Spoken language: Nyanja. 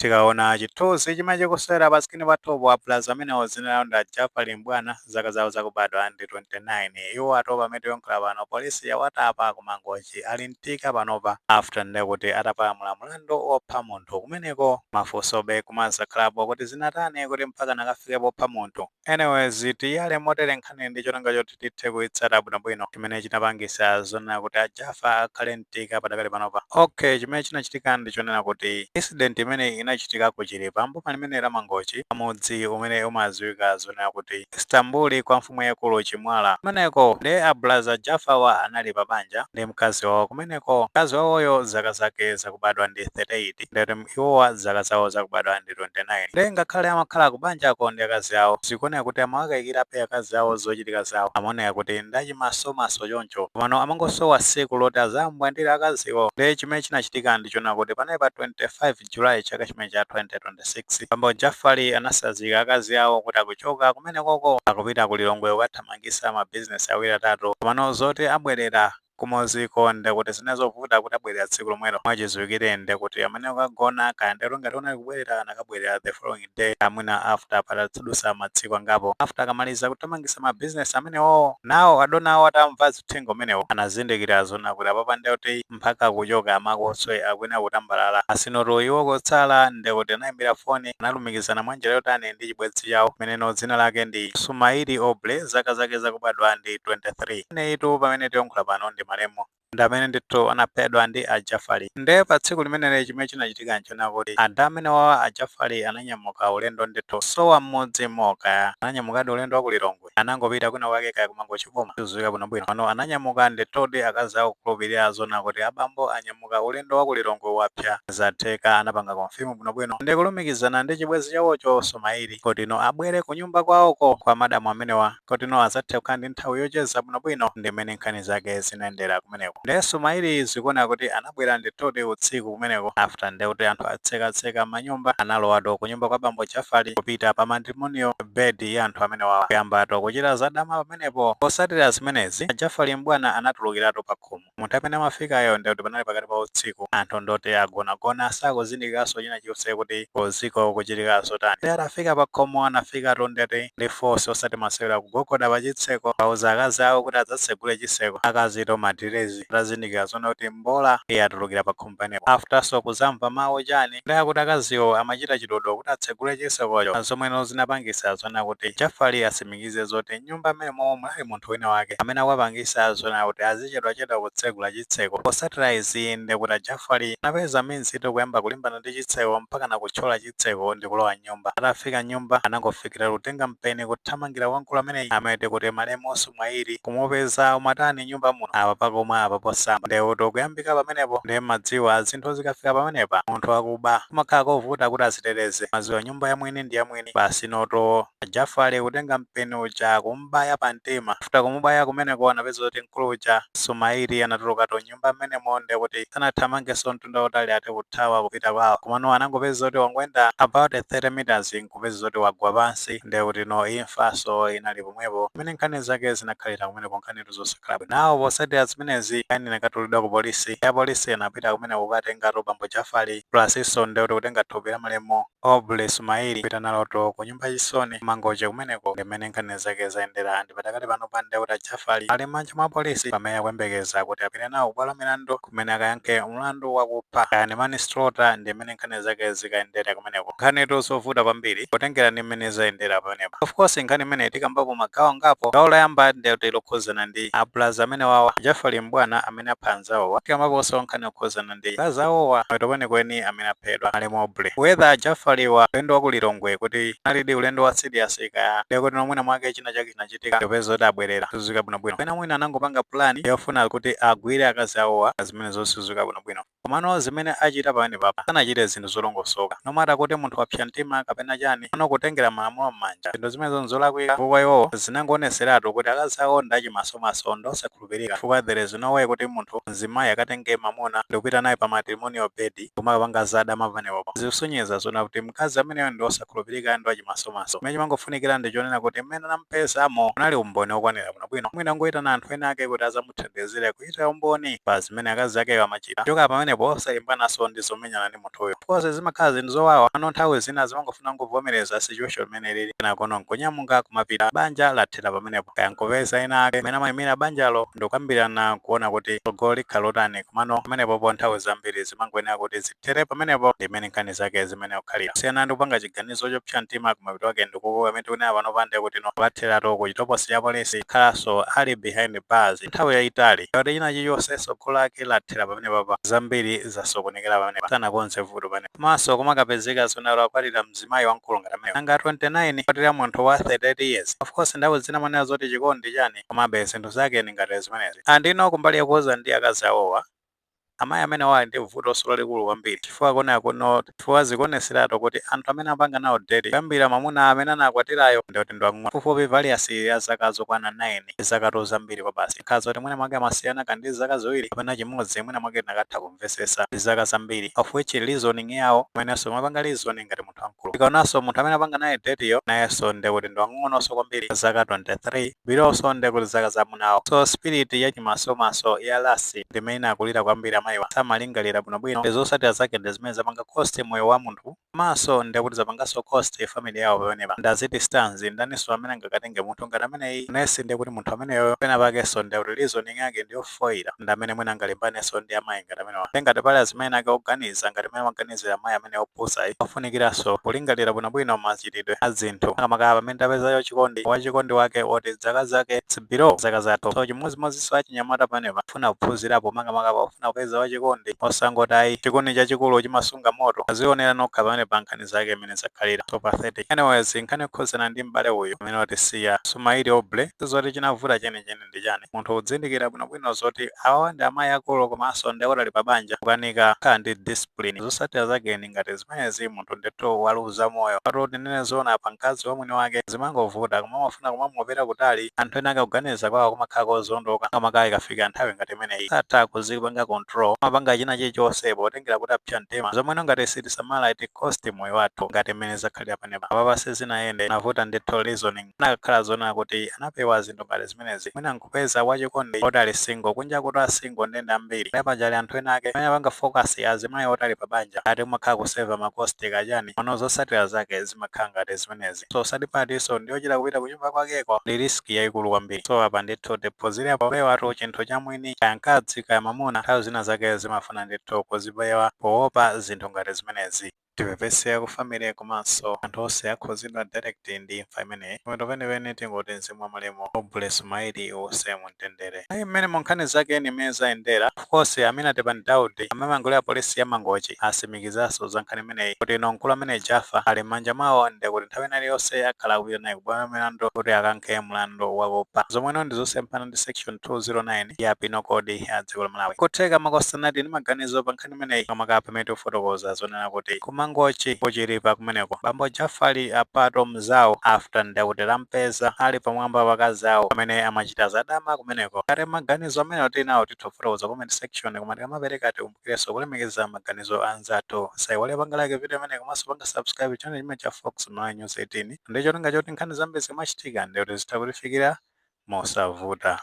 Tikaona chithunzi chimene chikusewera pa screen pathupo, abulazi amenewo dzina lawo ndi Jafari Mbwana, zaka zawo zakubadwa ndi 29. Iwo atopa amene tikuyankhula pano, polisi yawatapa kuMangochi, ali mtika panopa after ndekuti atapalamula mlandu opha munthu kumeneko. Mafunsobe kumazakhalapo kuti zinatani kuti mpaka nakafike popha munthu? Anyways, tiyale motere nkhani ndi cholinga choti tithe kuyitsata bwinobwino chimene chinapangisa zonena kuti aJafa akhale mtika padakali panopa. Okay, chimene chinachitika ndi chonena kuti incident imene inachitika ku Chilipa, mboma limene la Mangochi, pamudzi umene umadziwika zonena kuti Istanbul, kwa mfumu yakulu Chimwala kumeneko. Ndi ablaza Jafawa anali pabanja ndi mkazi wawo kumeneko. Mkazi wawoyo zaka zake zakubadwa ndi 38, ndeti iwowa zaka zawo zakubadwa ndi 29. Ndi ngakhale amakhala kubanjako ndi akazi awo, zikuoneka kuti amawakayikirabe akazi awo. Zochitika zawo amaoneka kuti ndachimasomaso choncho, komano amangosowa tsiku loti azambwandira akaziwo. Ndi chimene chinachitika ndi chonena kuti panali pa 25 July chaka chimene cha 2026, bambo Jafari anasazika akazi awo kuti akuchoka kumenekoko, akupita ku Lilongwe kukathamangisa mabizinesi awiri atatu, komano zoti abwerera kumuziko ndekuti zinazovuta kuti abwerera tsiku lomwelo. Mwachidziwikire ndekuti amene akagona kaya ndero ngati unali kubwerera, anakabwerera the following day, amwina after patadutsa matsiku angapo, after akamaliza kuthamangisa mabizinesi amenewo. Nawo adona awo atamva zithengo umenewo, anazindikira zona kuti apapa ndekuti mpaka kuchoka makoswe akwena kutambalala asinoto iwo kotsala. Ndekuti anayimbira foni, analumikizana mwanjira yotani ndi chibwenzi chawo meneno dzina lake ndi Sumaili Oble, zaka zake zakubadwa ndi 23. Ineyitu pamene tiyankhula pano ndi malemu, ndi amene ndithu anaphedwa ndi aJafari. Nde pa tsiku limeneli chimene chinachitika nchona kuti ada amene wawa aJafari ananyamuka ulendo ndithu sowa mmudzi moka, ananyamukadi ulendo wa kuLilongwe, anangopita kwina kwake kaya kuMangochi boma, sizuwika bwinobwino. Pano ananyamuka ndithudi, akazi akukhulupirira zona kuti abambo anyamuka ulendo wa kuLilongwe, wapya zatheka. Anapanga confirm bwinobwino ndi kulumikizana ndi chibwenzi chawocho Sumaili kuti no abwere ku nyumba kwawoko kwa madamu amenewa, kuti no azathe kukhala ndi nthawi yocheza bwinobwino. Ndi mmene nkhani zake zinayendera kumeneko. Ndiye Sumaili zikuoneka kuti anabwera ndithudi utsiku kumeneko, after ndekuti anthu atsekatseka manyumba, analowatu kunyumba kwa bambo Jafari, kupita pa matrimonial bed ya anthu amenewa, kuyambato kuchita zadama pamenepo. Posatira zimenezi, Jafari mbwana anatulukiratu pa khomo. Munthu amene amafikayo ndekuti panali pakati pa utsiku, anthu ndoti agonagona, sakuzindikiranso china chilichonse kuti kuziko kuchitika zotani. Ndi atafika pa khomo, anafikatu ndeti ndi force, osati masewera, kugogoda pa chitseko, pauza akazi awo kuti adzatsegule chitseko. Akazi to madirezi atazindikira zona kuti mbola iye atulukira pa khomo panepo, afterso kuzamva mawu chani, ndi akuti akaziwo amachita chidodo kuti atsegule chitsekocho, zomweno zinapangisa zona kuti Jafari asimikize zoti nyumba mmene momwe munali munthu wina wake amene akuwapangisa zona kuti azichedwachedwa kutsegula chitseko. Posatira izi, ndikuti Jafari anapeza means ito kuyamba kulimbana ndi chitseko mpaka nakuthyola chitseko ndi kulowa nyumba. Atafika nyumba, anangofikira kutenga mpeni, kuthamangira wamkulu ameneyi amene kuti malemu Sumaili, kumupeza, "Umatani nyumba muno? Apa pakomwe, apa posamba." Ndekuti kuyambika pamenepo, ndi madziwa zinthu zikafika pamenepa, munthu akuba kumakhala kovuta kuti aziteteze. Madziwa nyumba yamwini ndi yamwini basi. Noto Jafari kutenga mpeni uja, kumbaya pamtima. After kumubaya kumeneko, anapeza kuti mkulu uja Sumaili anatulukatu nyumba mmenemo. Ndekuti sanathamangenso mtunda utali ati kuthawa kupita kwawo, komano anangopeza kuti wangoyenda about 30 meters, nkupeza kuti wagwa pansi. Ndekuti no imfaso inali pomwepo. Pamene nkhani zake zinakhalira kumeneko, nkhanitu zosakhala bwino. Nawo posatira zimenezi, nkhani inakatulidwa ku polisi. Ya polisi anapita kumene kukatengatu bambo Jafari, plus inso ndekuti kutenga thupi la malemu Oble Sumaili, kupita naloto ku nyumba yachisoni Mangochi kumeneko. Ndimene nkhani zake zayendera. Ndi patakati pano pa ndekuti Jafari ali m'manja mwa polisi pamene akuyembekeza kuti apite nawo kubwalo la milandu kumene akayankhe mlandu wakupha kaya manslaughter. Ndi mmene nkhani zake zikayendera kumeneko. Nkhanitu zovuta kwambiri kutengera ndi mmene zayendera pamenepo. Of course, nkhani imene tikambapo magawo angapo. Gawo loyamba ndekuti lokhuzana ndi ablaza amene wawa Jafari Mbwana amene apha anzawowa. Tikambaponso nkhani yokhuzana ndi akazi awowa mapeto kwenikweni amene aphedwa, malemu Oble, whether Jafari wa ulendo wa kuLilongwe kuti analidi ulendo wa serious, kaya ndekuti nomwina mwake china chake chinachitika ndipeza kuti abwerera, sizika bwinobwino. Pena mwina anangopanga plan yofuna kuti agwire akazi awowa, zimene zosizika bwinobwino. Komano zimene achita pamene papa, sanachite zinthu zolongosoka. Nomata kuti munthu wapsa mtima kapena chani, ano kutengera malamulo m'manja, zinthu zimenezo nzolakwika, chifukwa iwowo zinangooneseratu kuti akazi awo ndachimasomaso, ndosakhulupirika, chifukwa there is no way kuti munthu mzimayi akatenge mamuna ndikupita naye pa matrimonial bed kumakapanga zadama pamenepopo. Zikusonyeza zona kuti Kuti mkazi ameneyo ndi osakhulupirika, ndi wachimasomaso. Chimene chimangofunikira ndi chonena kuti mmene anampezamo unali umboni okwanira bwinobwino, mwina ngoyitana anthu ena ake kuti azamuthandizire kuchita umboni pa zimene akazi akeyo amachita. Choka pamenepo, osalimbananso ndi zomenyana ndi munthuyo. Of course zimakhala zinthu zowawa ano, nthawi zina zimangofuna kuvomereza situation imene ilili, kenakono nkunyamuka kumapita, banja lathera pamenepo. Kaya nkupeza ena ake amene amayimira banjalo ndikukambirana kuona kuti tsogolo likhala lotani, komano pamenepopo nthawi zambiri zimangoyenera kuti zithere pamenepo, ndimene nkhani zake zimene kukhalira kusiyana ndi kupanga chiganizo chopsa mtima. Kumapito ake ndikuko amene tikunena pano pande kuti no kupatheratu ku chitokosi cha polisi, khalanso ali behind bars nthawi yayitali, kuti china chilichonse tsogolo lake lathera pamenepo, zambiri zasokonekera pamenepa, sanakonze vuto pamenepo. Komanso kumakapezeka zonalo akwatira mzimayi wamkulu ngati ameneyo, anga 29, kwatira munthu wa 38 years. Of course nthawi zina manena zoti chikondi chani, komabe zinthu zake ni ngati zimenezi. Andino kumbali yakuza ndi akazi awowa, amayi amene ali ndi vuto lalikulu kwambiri, chifukwa kuona kuno, chifukwa zikuoneseratu kuti anthu amene apanga nawo date, kuyambira mwamuna amene anakwatirayo, ndikuti ndi wang'ono fufupi various ya zaka zokwana 9, zaka zambiri kwa basi. Khaza kuti mwina mwake amasiyana kandi zaka 2 kapena chimodzi, mwina mwake nakatha kumvesesa, ndi zaka zambiri, of which reasoning yawo mwenenso mapanga reasoning ngati munthu wamkulu. Tikaonanso munthu amene apanga naye date yo, nayenso ndikuti ndi wang'ononso kwambiri, zaka 23 bilonso ndikuti zaka zamunawo. So spirit yachimasomaso ya lust ndimene inakulira kwambiri. Amayiwa samalingalira bwinobwino. Ndi zotsatira zake ndi zimene zapanga cost moyo wa munthu, komanso ndikuti zapanganso cost family yawo pamenepa. Ndaziti stans ndaninso amene angakatenge munthu ngati ameneyi nesi? Ndikuti munthu ameneyo pena pakenso ndikuti reasoning yake ndiyofoira, ndi amene mwina angalimbanenso ndi amayi ngati amenewa. Ngati pali azimene ake oganiza ngati amene amaganizira amayi amene opusa, ofunikiranso kulingalira bwinobwino machitidwe a zinthu, makamaka pamene tapezayo chikondi, wachikondi wake woti zaka zake below zaka zathu. So chimodzimodzinso achinyamata pamenepa funa kuphunzirapo, makamaka pofuna kupeza wachikondi, osangoti ayi, chikondi chachikulu chimasunga moto. Azionera nokha pamene pa nkhani zake imene zakhalira. So pathetic. Anyways, nkhani yokhuzana ndi m'bale uyu amene watisiya, Sumaili Oble, sizoti chinavuta chenicheni ndi chani. Munthu udzindikira bwinobwino zoti awawa ndi amayi akulu, komanso ndi akutali pa banja, kukanika kukhala ndi discipline. Zotsatira zake ni ngati zimenezi, munthu ndithu waluza moyo. Pato tinene zoona, pa mkazi wa mwini wake zimangovuta, koma amafuna kumamupita kutali. Anthu ena akakuganiza kwawo kumakhala kozondoka, makamaka ikafika nthawi ngati imeneyi, satha kuzipanga control, amapanga china chilichonse potengera kuti apsa mtima, zomweno ngati sitisamala it cost moyo wathu ngati mmene zakhalira panepa. Apapa sizinayende, navuta ndithu reasoning. Anakakhala zoona kuti anapewa zinthu ngati zimenezi, mwina nkupeza wachikondi oti ali single kunja, kuti a single ndende ambiri pajali. Anthu ena ake amene apanga focus azimayi otali pa banja, ati umakhala kuseva ma cost kachani, ono zotsatira zake zimakhala ngati zimenezi. So sad part so ndiyochita kupita kunyumba kwakeko, ndi risk yayikulu kwambiri. So apa ndithu tiphunzirepo pewatu chinthu chamwini, kaya mkazi kaya mamuna, nthawi zina zake zimafuna ndithu kuzipewa poopa zinthu ngati zimenezi. Tipepese ku family komanso anthu onse akhuzidwa direct ndi imfa imeneyi. Koma penipeni tingoti mzimu wa malemu Oble Sumaili uwuse mumtendere. Ayi, mmene mu nkhani zake ni mmene zayendera. Of course amene Atipan Daudi amene amangolera polisi ya Mangochi asimikizanso za nkhani imeneyi, kuti ino mkulu amene Jafa ali m'manja mwawo, ndi kuti nthawi ina iliyonse akhala akupita naye kubwalo la milandu kuti akankhe mlandu wakupha, zomweno ndi zosemphana ndi section 209 ya Penal Code ya dziko la Malawi. Kutheka makosanati ndi maganizo pa nkhani imeneyi, makamaka pamene tikufotokoza zonena kuti kumangochi kuchilipa kumeneko bambo Jafali apato mzawo, after ndekuti lampeza ali pamwamba pakazi awo amene amachita zadama kumeneko. Ngati maganizo amene tinawo, titha kufotokoza comment section, koma tikamapereka tikumbukirenso kulemekeza maganizo anzathu. Saiwale panga like video imene, komanso panga subscribe channel chimene cha Fox Malawi News 18, ndi cholinga choti nkhani zambiri zimachitika ndikuti zitha kutifikira mosavuta.